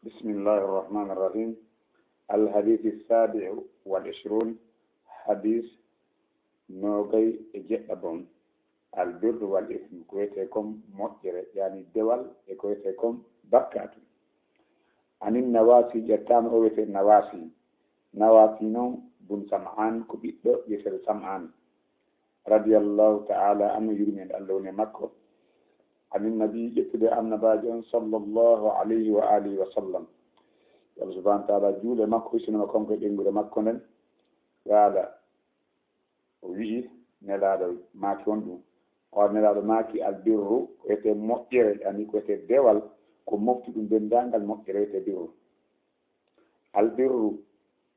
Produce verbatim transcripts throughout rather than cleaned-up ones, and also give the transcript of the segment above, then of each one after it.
بسم الله الرحمن الرحيم. الحديث السابع والعشرون. Hadis noogay e jeɗɗaɓon. Albirru wal ismu, ko wiyetee kon moƴƴere, yaani dewal, e ko wiyetee kon bakkaatu. Anin Nawaasi, ƴettaama o wiyetee Nawaasi. Nawaasi non bun Sam'aan, ko ɓiɗɗo wiyeteeɗo Sam'aan. Radiyallahu ta'ala anhu, yurmeende Allah woni e makko. Anin Nabi, ƴettude Annabaajo on sallallahu alayhi wa alihi wa sallam. Yo Allah subhanahu wa ta'ala juule makko, hisina mo kanko e ɓeynguure makko nden. Qaala, o wi'i, Nelaaɗo maaki on ɗum. O Nelaaɗo maaki, albirru, ko wiyetee moƴƴere, yaani ko wiyetee dewal, ko mofti ɗum denndaangal moƴƴere wiyetee birru. Albirru,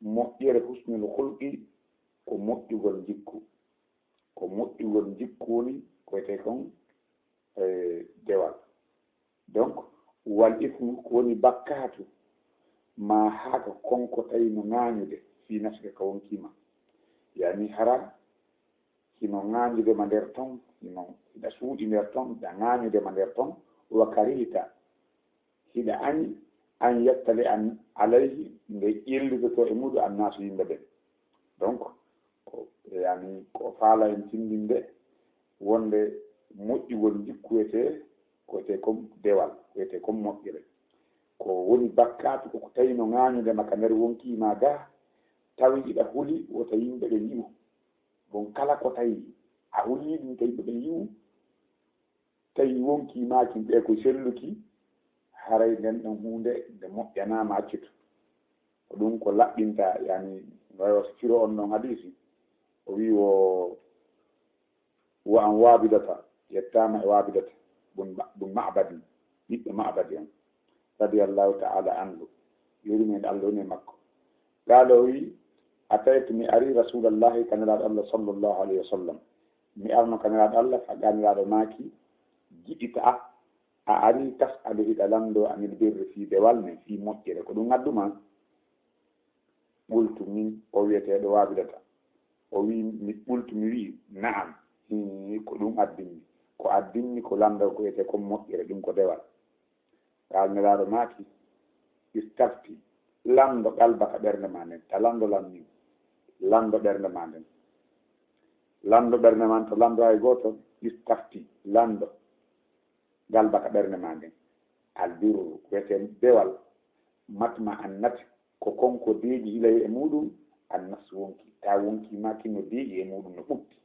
moƴƴere, husnul khulqi, ko moƴƴugol njikku. Ko moƴƴugol njikku woni ko wiyetee kon, eh, dewal. Donc, wal ismu ko woni bakkaatu, ma haaka kon ko tawi no ŋaañude, fii nafsika ka wonkii ma. Yaani hara hino ŋaañude ma nder ton, hino, hiɗa suuɗi nder ton, hiɗa ŋaañude ma nder ton, wa karihta, hiɗa añi, an yattali an alayhi, nde ƴellitotoo e muɗum annaasu yimɓe ɓen. Donc, ko, yaani, ko faala en tindinde, wonde moƴƴugol njikku wiyetee, ko wiyetee kon dewal, ko wiyetee kon moƴƴere. Ko woni bakkaatu ko ko tawi no ŋaañude ma ka nder wonkii ma gaa, tawi hiɗa huli wota yimɓe ɓen yi'u. Bon, kala ko tawi a hulii ɗum tawi yimɓe ɓen yi'u, tawi wonkii maa kin ɓe ko selluki, haray nden ɗon huunde nde moƴƴanaama accutu. Ko ɗum ko laɓɓinta, yaani, no firo on ɗon hadiisi. O wi'i wo, wa an Waabidata, yettaama e Waabidata, bun Ma-, bun Ma'badi, ɓiɗɗo Ma'badi on, radiyallahu ta'ala anhu, yurmeende Allah woni e makko. Qaala, o wi'i, ataytu, mi ari, Rasuulallahi, ka Nelaaɗo Allah, sallallahu alayhi wa sallam. Mi arno ka Nelaaɗo Allah, fa qaala, Nelaaɗo maaki, ji'ta, a ari, tas'alu, hiɗa lanndoo, anil birri, fii dewal men, fii moƴƴere, ko ɗum addu ma? Qultu, min, o wi'eteeɗo Waabidata, o wi'i, mi, qultu, mi wi'i, na'am, hii, ko ɗum addimmi. Ko addimmi ko lanndoo ko wi'etee kon moƴƴere, ɗum ko dewal. Qaala, Nelaaɗo maaki, istafti, lanndo qalbaka ɓernde maa nden, ta lanndo lan min, lanndo ɓernde maa nden. Lanndo ɓernde maa nden, to lanndo hay gooto, istafti, lanndo qalbaka ɓernde maa nden. Albirru, ko wi'etee dewal, matma annat, ko kon ko deeƴi ilay e muɗum, annas wonkii, ta wonkii maa kin no deeƴi e muɗum, no ɓutti.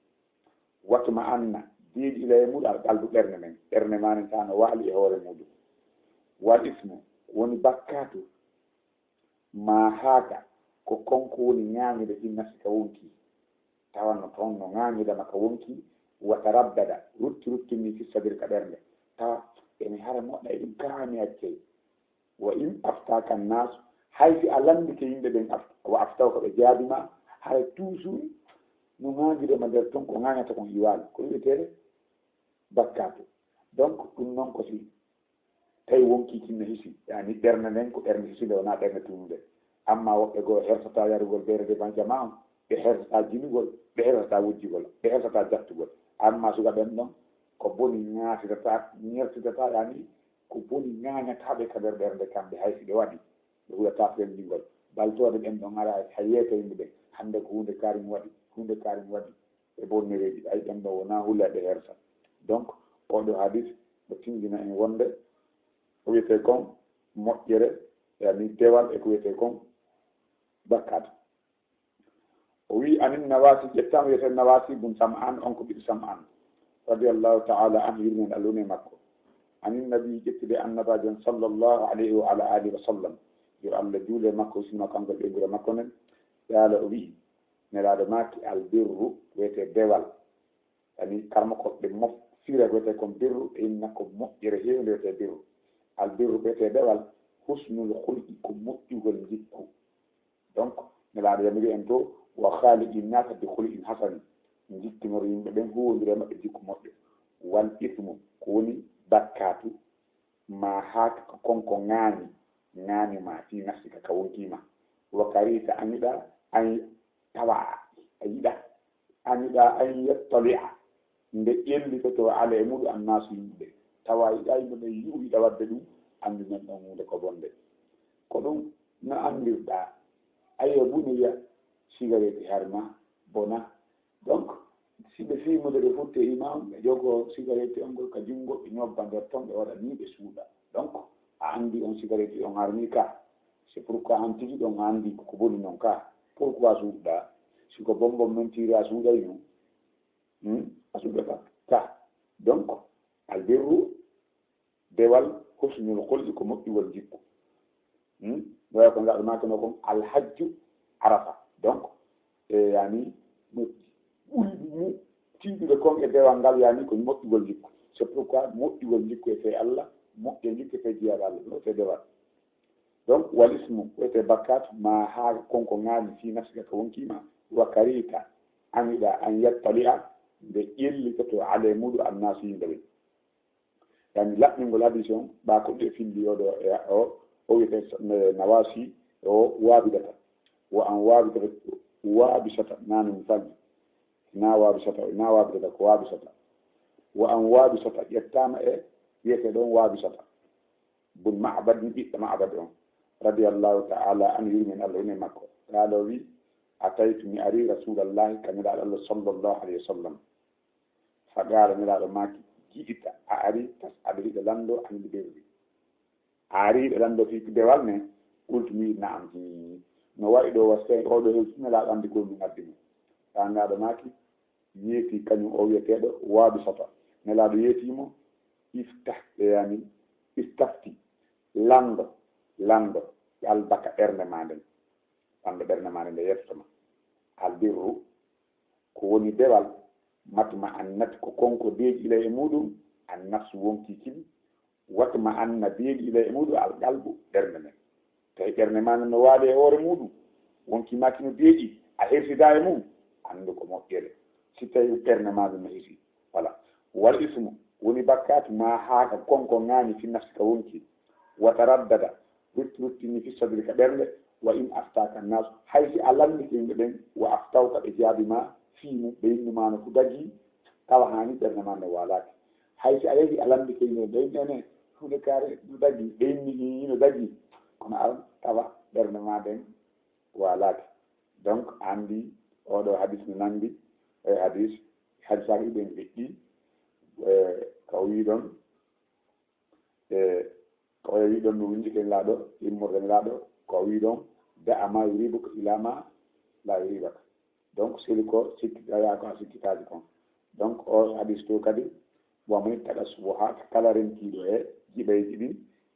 Watma anna, deeƴi ilay e muɗum, alqalbu ɓernde nden, ɓernde maa nden ta no waali e hoore muɗum. Wal ismu, ko woni bakkaatu, ma haaka, ko kon ko woni ŋaañude fi nafsika wonkii. Tawa no ton no ŋaañude ma ka wonkii, wa taraddada, rutti ruttini fi sadri ka ɓernde. Tawa, emi hara moƴƴa e ɗum kaa mi accay. Wa in aftaaka annaasu, hay si a lanndike yimɓe ɓen, af-, wa aftawka ɓe jaabi ma, hara toujours no ŋaañude ma nder ton ko ŋaañata kon iwaali. Ko wi'eteeɗo bakkaatu. Donc, ɗum non ko si tawi wonkii kin no hisi, yaani ɓernde nden ko ɓernde hisinde, wonaa ɓernde tuununde. Amma woɓɓe goo hersataa yarugol beere de ban jamaa on, ɓe hersataa jinugol, ɓe hersataa wujjugol, ɓe hersataa jattugol. Amma suka ɓen ɗon, ko boni ŋaasitataa, ŋertitataa, yaani ko boni ŋaañataa ɓe ka nder ɓernde kamɓe, hay si ɓe waɗi, ɓe huɗataa fenndingol. Baltoode ɓen ɗon ara hay yeeso yimɓe ɓen, hannde ko huunde kaari mi waɗi, huunde kaari mi waɗi. E bonnereeji, ɓay ɓen ɗon wonaa hula ɓe hersa. Donc, oo ɗoo hadis no tinndina en wonde ko wi'etee kon moƴƴere, yaani dewal, e ko wi'etee kon bakkaatu. O wi'i, anin Nawaasi, ƴettaama wi'etee Nawaasi bun Sam'aan, on ko ɓiɗɗo Sam'aan, radiyallahu ta'ala anhu, yurmeende Allah woni e makko. Anin Nabi, ƴettude Annabaajo on, sallallahu alayhi wa ala alihi wa sallam, yo Allah juule e makko, hisina kanko e ɓeynguure makko nden, qaala, o wi'i, Nelaaɗo maaki, albirru, wi'etee dewal. Yaani, karmokooɓe mof-, fira ko wi'etee kon birru, e inna ko moƴƴere heewnde wi'etee birru. Albirru ko wi'etee dewal, husnul khulqi, ko moƴƴugol njikku. Donc, Nelaaɗo yamiri en to, wa khaaliqin naasa bi khuluqin hasan. Njikkinor yimɓe ɓen, huuwondir e maɓɓe jikku moƴƴo. Wal ismu, ko woni bakkaatu, ma haaka ko kon ko ŋaani, ŋaani ma fii nafsika ka wonkii ma. Wa karihta, an yiɗaa, an tawa, a yiɗaa, an yiɗaa an yattali'a, nde ƴellitotoo ala e muɗum annaasu yimɓe. Tawa yiɗaa yimɓe ɓen yi'u hiɗa waɗde ɗum, anndi men ɗon huunde ko bonde. Ko ɗum no anndirɗaa. Ayyo, bune wiya, sigareeti harma, bona. Donc, si ɓe fii mude ɓe futte imam, ɓe jogo sigareeti on ngol ka junngo, ɓe ñobba nder ton, ɓe waɗa nii, ɓe suuɗa. Donc, a anndi on sigareeti on harmi ka. C'est pourquoi an tigi ɗon a anndi ko boni non ka. Pourquoi suuɗɗaa? Si ko bonbon mentiri a suuɗay non. Hmm? A suuɗata ka. Donc, albirru, dewal, husnul khulqi, ko moƴƴugol jikku. Hmm? Waya ko ngaɗo maakano kon, alhajju arafa. Donc, e yani, mo ɓuri mo tiiɗude kon e dewal ngal, yani, ko moƴƴugol jikku. C'est pourquoi moƴƴugol jikku e fee Allah, moƴƴe jikku e fee jiyaaɗo Allah, ɗum e fee dewal. Donc, wal ismu, wiyetee bakkaatu, ma haaka kon ko ŋaani fii nafsika ka wonkii ma, wa karihta, an yiɗaa, an yattali'a, nde ƴellitoto alee muuɗum annaasu, yimɓe ɓen. Yani, laɓɓingol hadiisi on, ɓaa ko ɗe findi o ɗo, e o, o wiyetee s-, ne, Nawaasi, o Waabidata. Wa an Waabidata, Waabisata, nani mo falli. Na Waabisata, na Waabidata, ko Waabisata. Wa an Waabisata, ƴettaama e wiyetee ɗon Waabisata. Bun Ma'bad, ni ɓiɗɗo Ma'bad on, radiyallahu ta'ala anhu, yurmin Allah woni e makko. Qaala, o wi, ataytu, mi ari, Rasulallahi, ka Nelaaɗo Allah, sallallahu alayhi wa sallam. Fa qaala, Nelaaɗo maaki, ji'ta, a ari, tas'alu, hiɗa lanndo, anil birri. A ari, hiɗa lanndo fii dewal ne? Qultu, mi, na'am, hii. No wayi ɗo, wa sey, o ɗo hewti, Nelaaɗo anndi ko min addi mo. Fa Nelaaɗo maaki, yeeti kañum o wiyeteeɗo Waabisata. Nelaaɗo yeeti mo, iftah, e yani, istafti, lanndo, lanndo, qalbaka, ɓernde ma nden. Lanndo ɓernde ma nden, nde yettotoma. Albirru, ko woni dewal, matma annat, ko kon ko deeƴi ilay e muuɗum, annafsu, wonkii kin, watma anna, deeƴi ilay e muuɗum, alqalbu, ɓernde nden. Tawi ɓernde ma nden no waali e hoore muuɗum, wonkii maa ki no deeƴi, a hersidaa e mum, anndu ko moƴƴere. Si tawi ɓernde ma nden no hisi, wala. Wal ismu, woni bakkaatu, ma haaka, kon ko ŋaani, fi nafsika, wonkii, wa taraddada, rutti ruttini, fi sadrika, ɓernde, wa in aftaaka naasu, hay si a lanndike yimɓe ɓen, wa aftawka, ɓe jaabii ma fii mum, ɓe inni ma no ko dagii, tawa haani ɓernde ma nden waalaaki. Hay si a yehi a lanndike yimɓe ɓen, ene, huunde kaare no dagii, ɓe inni hii no dagii, kono aran tawa ɓernde ma nden waalaaki. Donc, a anndi oo ɗoo hadis no nanndi e hadis, hadisaaji ɗin ɓen feƴƴi, e, ka o wii ɗon, e, ko o wii ɗon, no winndike Nelaaɗo, immorde Nelaaɗo, ko o wii ɗon, da'a ma yuribuka ila ma la yuribaka. Donc, seli ko sikki, aya ko a sikkitaaji kon. Donc, o hadis to kadi, wa man ittaqa shubuhat, kala rentiiɗo e jiɓeeji ɗin,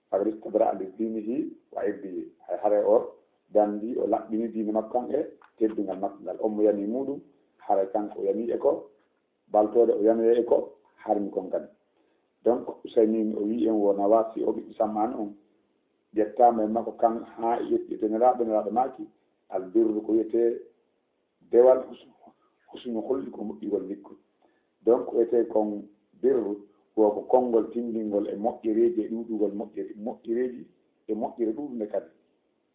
faqad istabra'a li dinihi wa irdihi. Hay hare o danndi, o laɓɓini diine makko kan e teddungal makko ngal. On mo yani muuɗum, haray kanko o yani e ko baltoode, o yanoya e ko harmi kon kadi. Donc, Usaymin o wii en wo Nawaasi o ɓiɗɗo Sam'aan on, ƴettaama e makko kan haa e ƴetti e Nelaaɗo, Nelaaɗo maaki, albirru ko wiyetee dewal, hus-, husnu hulqi ko moƴƴugol jikku. Donc, ko wiyetee kon birru, wo ko konngol tinndingol e moƴƴereeji e ɗuuɗugol moƴƴere-, moƴƴereeji e moƴƴere ɗuuɗunde kadi.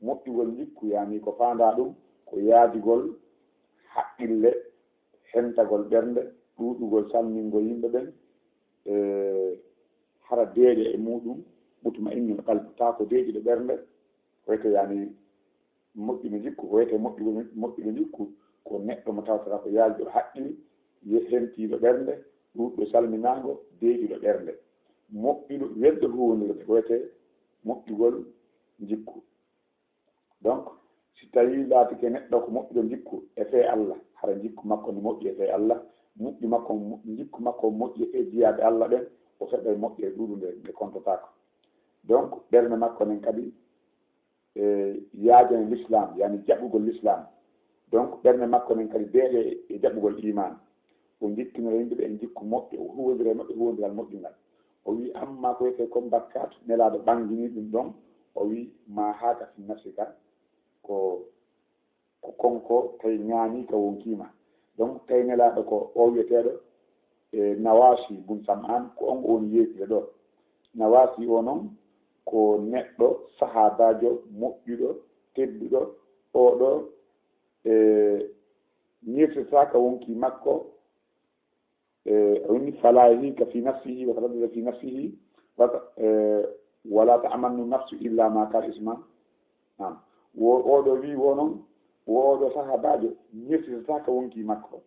Moƴƴugol jikku, yani ko faandaa ɗum, ko yaajugol haqqille, hentagol ɓernde, ɗuuɗugol salmingol yimɓe ɓen, e hara deeƴa e muuɗum, mutma'innul qalb, taa ko deeƴuɗo ɓernde, ko wiyetee yani moƴƴuɗo jikku, ko wiyetee moƴƴuɗo, moƴƴuɗo jikku, ko neɗɗo mo tawata ko yaajuɗo haqqil, ye-, hentiiɗo ɓernde, ɗuuɗɗo salminaango, deeƴuɗo ɓernde. Moƴƴuɗo, welɗo huuwondirde, ko wiyetee moƴƴugol jikku. Donc, si tawii laatike neɗɗo ko moƴƴuɗo jikku e fee Allah, hara jikku makko no moƴƴi e fee Allah, moƴƴi makko, jikku makko moƴƴi e fee jiyaaɓe Allah ɓen, o heɓay moƴƴere ɗuuɗunde nde kontotaako. Donc, ɓernde makko nden kadi, e, yaajana l'islam, yani jaɓugol l'islam. Donc, ɓernde makko nden kadi deeƴa e, e jaɓugol iman. O jikkinora yimɓe ɓe e jikku moƴƴo, o huwondira e maɓɓe huwondiral moƴƴungal. O wii, amma ko wiyetee kon bakkaatu, Nelaaɗo ɓanngini ɗum ɗon, o wii, ma haaka fi nafsika, ko, ko kon ko tawi ŋaanii ka wonkii ma. Donc, tawi Nelaaɗo ko o wiyeteeɗo, e, Nawaasi bun Sam'aan, ko on o woni yeetude ɗoo. Nawaasi o non ko neɗɗo sahaabaajo moƴƴuɗo, tedduɗo, oo ɗoo, e, ñirtata ka wonkii makko, e, o inni, fala yahika fi nafsihi, wa taraddada fi nafsihi, wa ta-, e, wala ta'mannu nafsu illa ma kana isman, Naam. Wo, oɗo wi wo noon, wo oɗo sahaabaajo ñirtitata ka wonkii makko.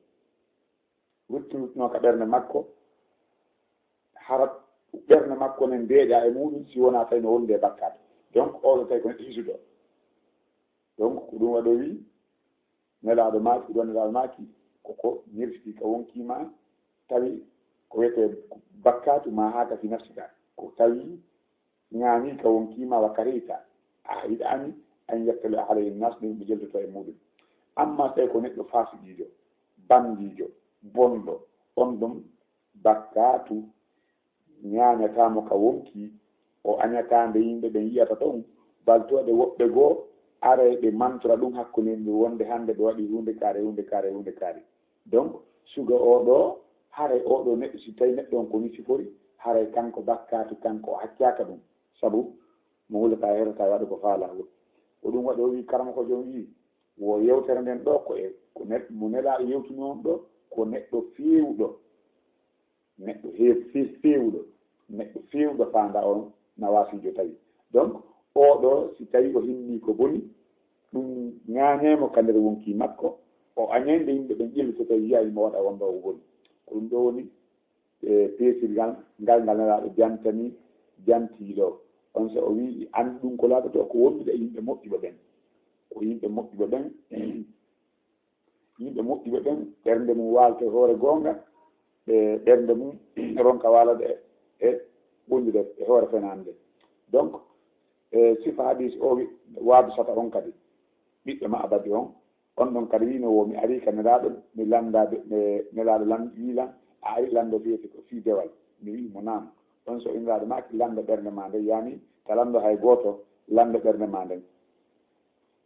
Rutti ruttinoo ka ɓernde makko, hara ɓernde makko nen deeƴa e muɗum si wonaa tawi no wonde e bakkaatu. Donc, oɗo tawi ko neɗɗo hisuɗo. Donc, ko ɗum waɗo wi, Nelaaɗo maaki, ɗum Nelaaɗo maaki, ko ko ñirtiti ka wonkii ma, tawi ko wiyetee bakkaatu ma haa ka fi nafsika. Ko tawi ŋaani ka wonkii ma wa karihta, a yiɗaani an yattali alayhi nas, ɗum ɓe jeltoto e muɗum. Amma tawi ko neɗɗo faasiqiijo, banndiijo, bonɗo, on ɗum bakkaatu ñaañataa mo ka wonkii, o añataa nde yimɓe ɓen yi'ata ɗon, baltooɗe woɓɓe goo, aray ɓe mantora ɗum hakkunde yimɓe wonde hannde ɓe waɗi huunde kaari, huunde kaari, huunde kaari. Donc, suga oo ɗoo, haray oo ɗoo neɗɗo, si tawi neɗɗo on ko nii sifori, haray kanko bakkaatu, kanko o accaaka ɗum. Sabu mo hulata, heɗota, waɗa ko faalaa woni. Ko ɗum waɗi o wi, karamoko jom wi, wo yewtere nden ɗoo ko e, ko neɗ-, mo Nelaaɗo yewtunoo on ɗoo, ko neɗɗo feewuɗo. Neɗɗo heew-, fe-, feewuɗo, neɗɗo feewuɗo faandaa on nawaasiijo tawi. Donc, oo ɗoo, si tawi o hinnii ko boni, ɗum ñaañay mo ka nder wonkii makko, o añay nde yimɓe ɓen ƴellitata, yi'ay mo waɗa on ɗoo ko boni. Ko ɗum ɗoo woni, e, peesirgal ngal, ngal Nelaaɗo jantani, jantii ɗoo. On so o wi'i, an ɗum ko laaɓotoo ko wondude e yimɓe moƴƴuɓe ɓen. Ko yimɓe moƴƴuɓe ɓen, yimɓe moƴƴuɓe ɓen, ɓernde mum waalta e hoore goonga, ɓe ɓernde mum ronka waalade e, e wondude e hoore fenaande. Donc, e sifa hadiis o wi-, waadu sata on kadi, ɓiɓɓe Ma'badi on, on ɗon kadi wiino wo mi arii ka Nelaaɗo, mi lannda be, mi, Nelaaɗo lan-, wii lan, a arii lanndo fiyete ko fii dewal. Mi wi'i mo naam. On so Nelaaɗo maaki lanndo ɓernde maa nden, yaani ta lanndo hay gooto, lanndo ɓernde maa nden.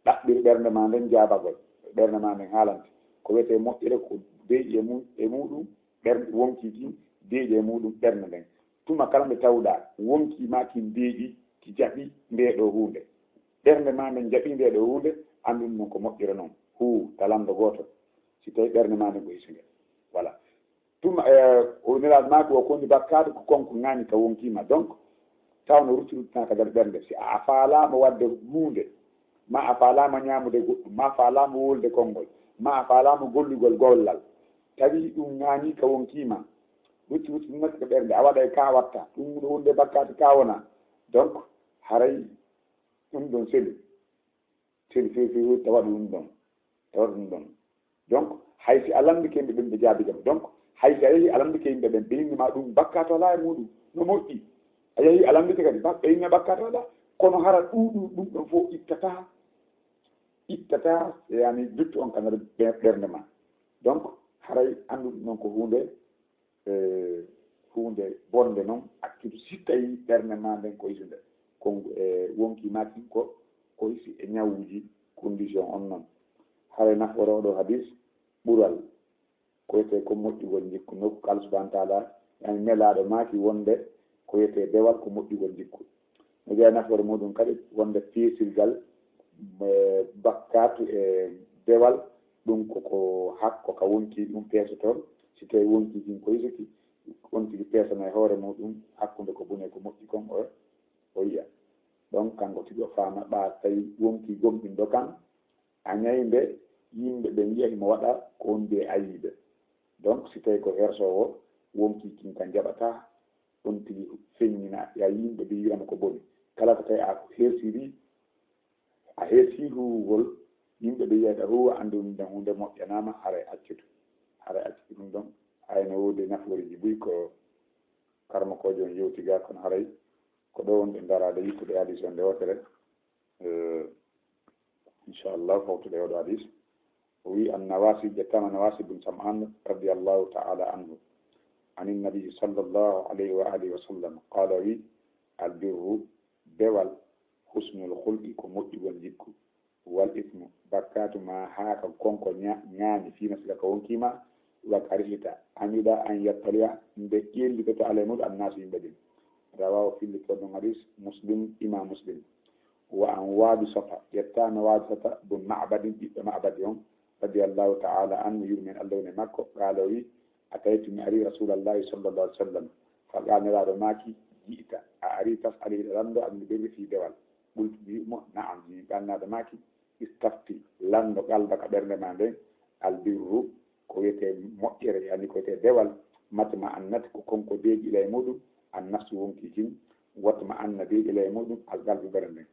Ɗaɓɓir ɓernde maa nden jaabagol, ɓernde maa nden haalante. Ko wiyetee moƴƴere ko deeƴi e mu-, e muuɗum, ɓernde wonkii kin deeƴi e muuɗum ɓernde nden. Tuma kala nde tawɗaa wonkii maa kin deeƴi, ki jaɓi ndee ɗoo huunde. Ɓernde maa nden jaɓi ndee ɗoo huunde, anndun non ko moƴƴere non. Huu, ta lanndo gooto. Si tawii ɓernde maa nden ko hisunde. Voilà. Tuma, eh, o Nelaaɗo maaki o ko woni bakkaatu ko kon ko ŋaani ka wonkii ma. Donc, taw no rutti ruttinaa ka nder ɓernde. Si a, a faalaama waɗde huunde, ma a faalaama ñaamude goɗɗum, ma a faalaama wowlude konngol, ma a faalaama gollugol gollal, tawi ɗum ŋaani ka wonkii ma, rutti rutti ɗum natti ka ɓernde, a waɗay ka watta, ɗum no wonde bakkaatu ka wona. Donc, haray ɗum ɗon selu. Selu few few tawa ɗum ɗon. Tawa ɗum ɗon. Donc, hay si a lanndike yimɓe ɓen, ɓe jaabike ma. Donc, hay si a yehii a lanndike yimɓe ɓen, ɓe inni ma ɗum bakkaatu alaa e muuɗum, no moƴƴi. A yehii a lanndike kadi, ba-, ɓe inni bakkaatu alaa. Kono hara ɗuuɗu ɗum ɗon fof ittataa, ittataa, yaani, duttu on ka nder ɓe-, ɓernde ma. Donc, haray anndu ɗum ɗon ko huunde, e, huunde bonnde non, accude si tawii ɓernde ma nden ko hisunde. Kon, e, wonkii ma kin ko, ko hisi e ñawuuji, condition on non. Haray nafoore oo ɗoo hadiis, ɓural ko wiyetee ko moƴƴugol njikku. Nokku kala, subhaanahu wa taala, yaani Nelaaɗo maaki wonde ko wiyetee dewal ko moƴƴugol njikku. No jeyaa nafoore muuɗum kadi wonde peesirgal, e, bakkaatu e dewal, ɗum ko, ko hakko ka wonkii ɗum peesoton. Si tawii wonkii kin ko hisuki, on tigi peesana e hoore muuɗum hakkunde ko boni e ko moƴƴi kon, o, o yi'a. Ɗon kanko tigi o faama, ɓaa tawi wonkii gomɗinɗo kan, añay nde yimɓe ɓen yi'a himo waɗa ko wondi e ayiibe. Donc, si tawii ko hersoowo, wonkii kin kan jaɓataa, on tigi feññina, ya yimɓe ɓe yi'ano ko boni. Kala ko tawi a hersirii, a hersii huuwugol, yimɓe ɓe yi'ata huuwa, anndu ɗum ɗon huunde moƴƴanaama, haray accutu. Haray accutu ɗum ɗon, haray no woodi nafooreeji buy ko karamokoojo on yewti ga, kono haray ko ɗo wonɗen daraade yittude hadiis on nde wootere. Eh, inchallah, fawtude e oɗo hadis. O wi, an Nawasi, ƴettama Nawasi bun Sam'an, radiyallahu ta'ala anhu, anin Nabi sallallahu alayhi wa alihi wa sallam, qala, o wi, al birru, dewal, husnul khulqi, ko moƴƴugol jikku, wal ismu, bakkaatu ma, haa ka konko ña-, ñaami, fii nafsika, ka wonkii ma, wa karihta, añuɗa, an yattali'a, nde ƴellitoto, alay muɗum, annaasu, yimɓe ɓen. Rawahu, fillitoo ɗum hadis, Muslim, Imam Muslim. Wa an Wabisata, ƴettaama Wabisata bun Ma'badin, ɓiɗɗo Ma'badi on, radiyallahu ta'ala anhu, yurmen Allah woni e makko, qaala, o wi, ataytu, mi ari Rasulallahi sallallahu alaihi wasallam, fa qaala, Nelaaɗo maaki, ji'ta, a ari, tas'alu, hiɗa lanndo, anil birri, fii dewal. Qultu, mi wi mo, Naam, yimɓe annada maaki, istafti, lanndo qalbaka ɓernde ma nden, albirru, ko wiyetee moƴƴere, yani ko wiyetee dewal, matma annat, ko konko deeƴi ila e muɗum, annafsu wonki kin, watma anna deeƴi ila e muɗum, alqalbu ɓernde nden.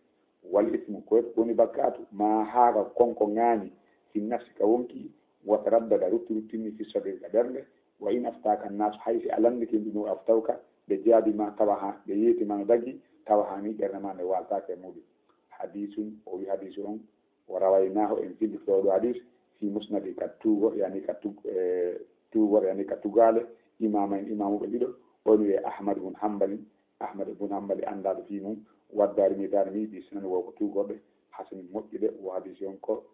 Wal ismu, ko wiyetee ko woni bakkaatu, ma haaka konko ŋaani, fi nafsi ka wonki, wata raddada, rutti ruttinni fi sadri ka ɓernde, wa in aftaka annaasu, hay si a lanndike yimɓe ɗum aftawka, ɓe jaabi ma tawa ha, ɓe yeeti ma no dagi, tawa ha ni ɓernde ma nde waaltaake e muɗum. Hadiisun, o wi hadiisu on, wa rawaynaahu, en fillitoo ɗo hadiis, fi musnadi ka tuugo, yani ka tug-, eh, tuugo, yani ka tugaale, imaama en, imaamuɓe ɗiɗo, on wiye Ahmad bun Hanbali, Ahmad bun Hanbali anndaaɗo fii mum, wa Daarimi, Daarimi bi sunan wo ko tuugorɗe, hasanin moƴƴuɗe, wo hadiisi on ko